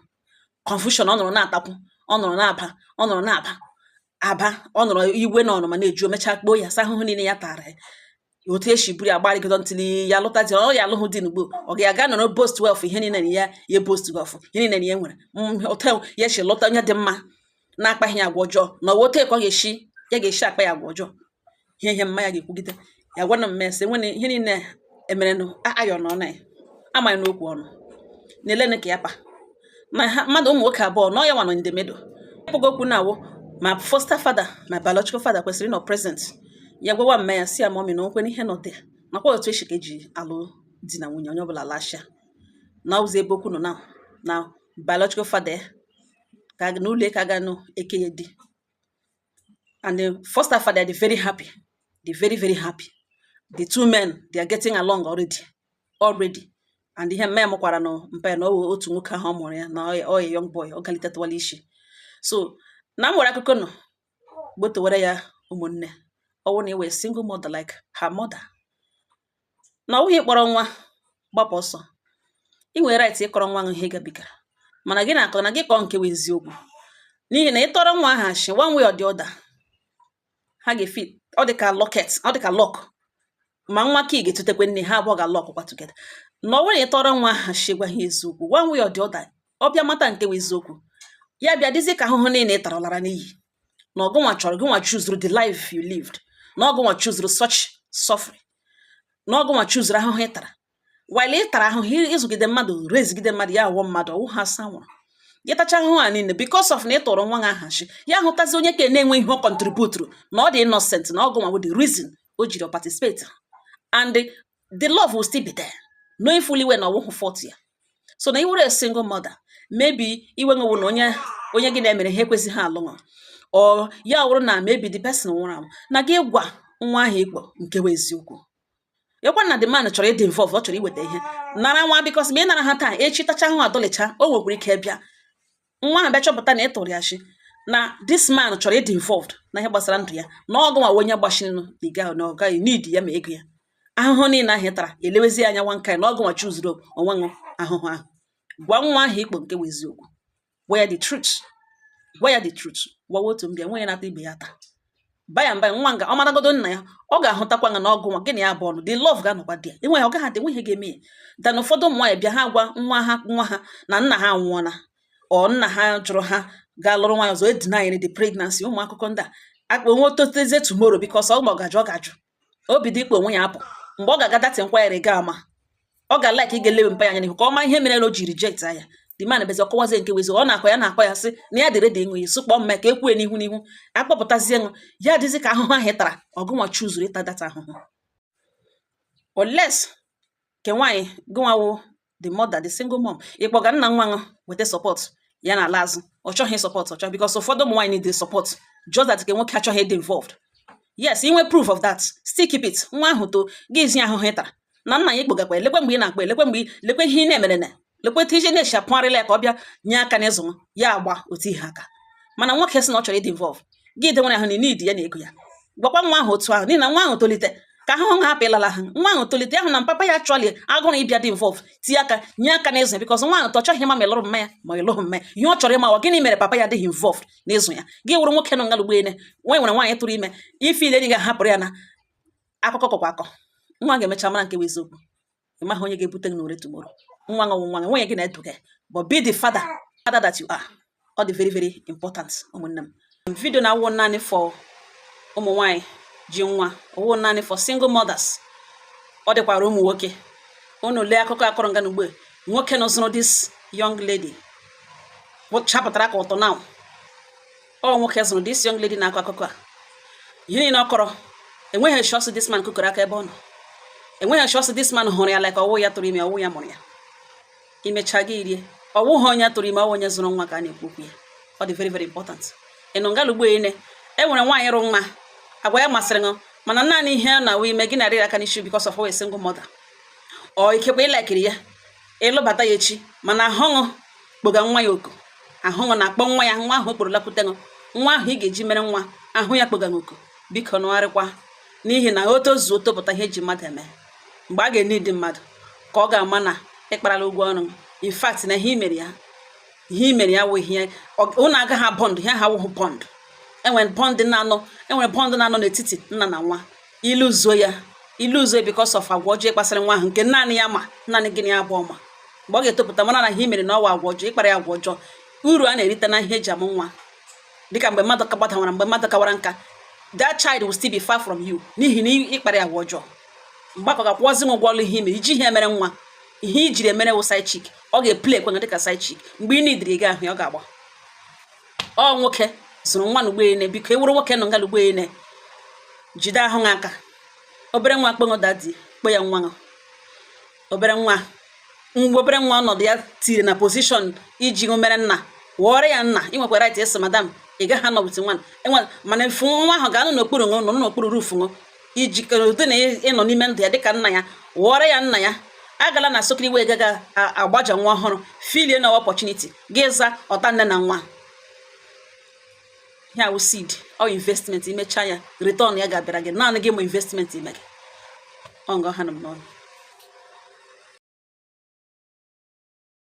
confusion. Ọ nọrọ na-atakwu, ọ nọrọ na-aba, ọ nọrọ na-aba aba, ọ nọrọ iwe na ọnụma na-eju. O mechaa kpoo ya, sa ahụhụ niile ya tara ya, otu esi buru ya gbarịgodo ntili ya lụta di. Ọ ya alụghị di n'ugbo, ọ ga-aga nọrọ boast wealth, ihe niile na ya ya boast wealth, ihe niile na ya nwere. Otu ya esi lụta onye dị mma na-akpaghị ya agwa ọjọọ, na ọwa otu ka ọ ga-esi ya ga-esi akpa ya agwa ọjọọ. Ihe mma ya ga-ekwugide ya gwa na mmesị nwere ihe niile emerenụ ayọ nọ na ya amaghị n'okwu ọnụ na-elene ka ya pa na ha mmadụ ụmụ nwoke abụọ na ọ ya nwa nọ in the middle. Ịkpọgo okwu na-awụ ma foster father ma biological father kwesịrị ịnọ present. Ya gwawa mma ya, si ya, "Mummy, na okwe n'ihe nọ dị nakwa otu esi ka eji alụ di na nwunye, onye ọbụla lashia na ụzọ ebe okwu nọ na biological father ya ka n'ụlọ ka ga nụ eke ya di and the foster father dị very happy, dị very very happy. The two men, they are getting along already. And ihe mma ya mụkwara nụ mpa ya na ọ wụ otu nwoke ahụ ọ mụrụ ya na ọ ya young boy, ọ galitetụwala isi. So na m nwere akụkọ nọ gbotowere ya. Ụmụnne, ọ wụ na ị wee single mother like her mother, na ọ wụghị ịkpọrọ nwa gbapụ ọsọ. Ị nwere right ịkọrọ nwa ahụ ihe ị gabigara, mana gị na-akọ na gị kọọ nke wụ eziokwu, n'ihi na ị tọrọ nwa ahụ ashị, one way or the other ha ga-efi. Ọ dị ka locket, ọ dị ka lock, ma nwa ka ị ga-etutekwe nne ha abụọ ga-lock kwa together. Na ọ bụrụ na ị tọrọ nwa ahụ ashị, gwa ha eziokwu, one way or the other ọ bịa mata nke wụ eziokwu, ya bịa dịzị ka ahụhụ niile ị tara lara n'iyi, na ọgụnwa chọrọ, gụnwa chuzuru the life you lived, na ọgụnwa chuzuru such suffering, na ọgụnwa chuzuru ahụhụ ị tara. While ị tara ahụhụ ịzụgide mmadụ, rezigide mmadụ, ya awọ mmadụ ọwụ ha asa nwụrụ gị tacha ahụhụ a niile because of na ị tọrọ nwa gị aha shi, ya hụtazi onye ka na-enwe ihe ọ contributuru, na ọ dị innocent, na ọgụnwa wụ the reason o jiri participate, and the love will still be there, knowing fully well na ọwụhụ fault ya. So na ị were a single mother, maybe iwe nwewu na onye gị na-emere ha ekwesịghị alụ nọ, or ya wụrụ na maybe the person nwụrụ anwụ, na gị gwa nwa ahụ ikpo nke bụ eziokwu. Ịkwa na the man chọrọ ịdị involve, ọ chọrọ iweta ihe nara nwa, because ma ị nara ha taa, echi tacha ahụ adọlicha, o nwekwara ike bịa nwa ahụ bịa chọpụta na ị tụrụ ya shi, na this man chọrọ ịdị involved na ihe gbasara ndụ ya, na ọgụ nwa onye gbachiri the girl, na ọ gaghị need ya ma ego ya. Ahụhụ niile ahụ ị tara elewezi anya nwa nka na ọgụ nwa chuzuru onwe ṅụ ahụhụ ahụ. Gwa nwa ahụ ikpo nke bụ eziokwu, gwa ya the truth, gwa ya the truth. Gwawa otu mbịa nwe ya nata ibe ya taa baya mba nwa nga ọ maragodo nna ya, ọ ga-ahụtakwa nga na ọgụ nwa gị na ya bụ ọnụ. The love ga-anọkwa dị ya enweghị, ọ gaghị adị, enweghị ga-eme ya. Dan ụfọdụ ụmụ nwaanyị bịa, ha gwa nwa ha na nna ha anwụọla, ọ nna ha jụrụ ha gaa lụrụ nwaanyị ọzọ, edeny the pregnancy. Ụmụ akụkọ ndị a akpa onwe ototezie tomorrow, because ọ ma ọ ga-ajụ, ọ ga-ajụ obi dị ikpe onwe ya apụ. Mgbe ọ ga-aga that inquiry, ga ama ọ ga-like ịga elewe mpa ya anya n'ihu ka ọ mara ihe mere na o ji reject ya. The man bezi ọkọwazie nke wezi ọ na-akọ ya, na-akọ ya, sị na ya dịrị dị ịṅụ iyi, sị kpọọ mma ka e kwue n'ihu n'ihu akpọpụtazie ṅụ ya, dịzị ka ahụhụ ahụ ị tara, ọgụnwa chuzuru ịta that ahụhụ. Unless ke nwaanyị gụnwawo the mother, the single mom, ịkpọga nna nwa ṅụ weta support ya na ala azụ, ọ chọghị support, ọ chọghị, because ụfọdụ ụmụ nwaanyị need support, just that nke nwoke achọghị ịdị involved. Yes, inwe proof of that, still keep it. Nwa ahụ to gị zi ahụhụ ị tara na nna ya ikpogakwa, elekwe mgbe ị na-akpa, elekwe mgbe lekwe ihe ị na-emere, na lekwe etu ije na-eshi apụgharịla ya ka ọ bịa nye aka n'ịzụ ya, agba otu ihe aka. Mana nwoke sị na ọ chọrọ ịdị involve, gị denwere ahụ na need ya na ego ya. Gwakwa nwa ahụ otu ahụ, n'ihi na nwa ahụ tolite ka ahụhụ hapụ ịlala ha. Nwa ahụ tolite ahụ na papa ya achọli agụrụ ịbịa dị involve, tinye aka, nye aka n'ịzụ ya, because nwa ahụ tọ chọghị ịma ma ị lụrụ mma ya ma ị lụghị mma ya. Ihe ọ chọrọ ịma ọ gịnị mere papa ya adịghị involved n'ịzụ ya. Gị wụrụ nwoke nọ ngalugbo ene nwa nwere nwaanyị tụrụ ime, ife ile enyi ga-ahapụrụ ya na akụkọ kọkwa akọ. Nwa ga-emecha mara nke bụ eziokwu. Ị maghị onye ga-ebute gị n'ore tomorrow. Nwa ṅụwụ nwa nwunye gị na-edoga, but be the father that you are. Ọ dị very very important. Ụmụnne m, video na-awụ naanị for ụmụ nwanyị ji nwa, ọwụ naanị for single mothers, ọ dịkwara ụmụ nwoke. Unu lee akụkọ akọrọ nga n'ugbo nwoke nọzụrụ this young lady chapụtara ka ụtọ now. Ọ nwoke zụrụ this young lady na-akọ akụkọ a. Ihe niile ọ kọrọ, enweghị chọsị this man kụkọrọ aka ebe ọ nọ, enweghị chọsị this man hụrụ ya like ọwụ ya tụrụ ime, ọwụ ya mụrụ ya. Imechaa gị rie, ọwụghị onye tụrụ ime, ọwụ onye zụrụ nwa ka a na-ekwu okwu ya. Ọ dị very very important. Ị nọ ngalugbo ene, e nwere nwaanyị rụ nwa, agwa ya masịrị ṅụ, mana naanị ihe ọ na-awụ ime gị na-arịrị aka n'isi because of a single mother. Ọ ikekwe ịlakiri ya, ịlụbata ya echi, mana ahụṅụ kpoga nwa ya oku, ahụṅụ na-akpọ nwa ya, nwa ahụ okporo lakwute ṅụ, nwa ahụ ị ga-eji mere nwa ahụ ya kpoga oku. Biko nụgharịkwa, n'ihi na o tozuo topụta ihe eji mmadụ eme, mgbe a ga-ene ịdị mmadụ ka ọ ga-ama na Ịkparala ụgwọ ọrụ. In fact, na ihe i mere ya, ihe i mere ya wụ ihe ụnụ agaghị bond. Ihe ha wụhụ bond. Enwere bond na-anọ, enwere bond na-anọ n'etiti nna na nwa. Iluzuo ya, iluzuo because of agwa ọjọọ ịkpasịrị nwa ahụ, nke naanị ya ma, naanị gịnị ya abụọ ma. Mgbe ọ ga-etopụta, mara na ihe i mere na ọwa agwa ọjọọ, ịkpara ya agwa ọjọọ. Uru a na-erite na ihe eji amụ nwa, dịka mgbe mmadụ ka gbadawara, mgbe mmadụ kawara nka, that child will still be far from you, n'ihi na ịkpara ya agwa ọjọọ. Mgbakọ ga-akwụọzi m ụgwọ ọlụ ihe ime iji ihe emere nwa. Ihe i jiri emere wụ side chick. Ọ ga-eplay ekwe dịka side chick. Mgbe ị nidiri gị ahụ ya, ọ ga-agba. Ọ nwoke zụrụ nwa n'ugbo ene. Biko, ewuru nwoke nọ nga n'ugbo ene, jide ahụ ha aka. Obere nwa kpenụ daddy, kpe ya nwa. Obere nwa, mgbe obere nwa ọnọdụ ya tiri na position iji mere nna, wụọrọ ya nna. Ị nwekwara right ịsị, "Madam, ị gaghị anọ with nwa enwe." Mana mfu nwa ahụ ga-anọ n'okpuru ṅụ, nọ n'okpuru roof ṅụ, iji ụdị na ịnọ n'ime ndụ ya dịka nna ya, wụọrọ ya nna ya. Agala na sokiri wee gaga agbaja nwa ọhụrụ, filie na opportunity gị za ọta nne na nwa ya wụ seed ọ investment. Imechaa ya, return ya ga-abịara gị. Naanị gị ma investment ime gị. Ọ nga ha nọ m n'ọnụ.